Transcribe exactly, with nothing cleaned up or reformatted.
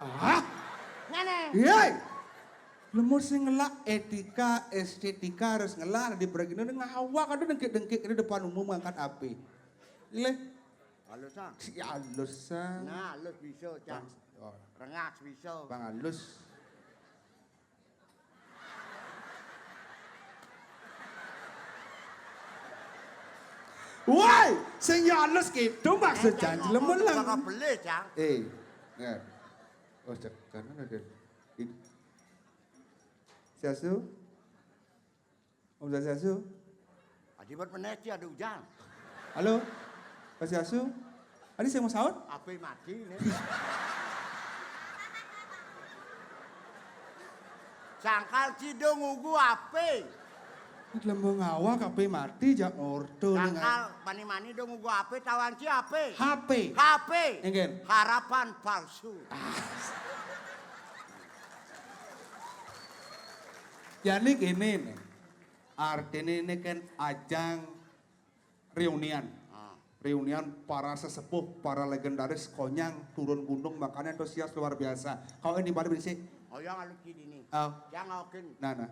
Ah, ngene. Iya. Lemu sing ngelak etika, estetika harus ngelak di beragina ngawak ada dengkik-dengkik di depan umum ngangkat api. Leh. Halus, Sang. Si halus, Sang. Nah, halus bisa, Cang. Oh. Rengas bisa. Bang halus. Woi, sing ya halus gitu maksud Cang, lemu leng. Bakal beli, Cang. Eh, ya. Oh, cek kanan ada. Swastiastu. Om Swastiastu. Adi buat meneh, ada hujan. Halo. Swastiastu. Adi sing mau saut? Ape mati nih? Sangkal cidung ugu ape? Lembung awak ape mati jak ordo. Sangkal mani-mani dong ugu ape, tawan ci ape? H P. H P. Enggen. Harapan palsu. Ah. Jadi gini nih, artinya ini kan ajang reunian. Ah. Reunian para sesepuh, para legendaris Konyang turun gunung, makanya antusias luar biasa. Kau ini balik sih? Oh, yang alut gini nih. Oh. Yang okin. Nah, nah.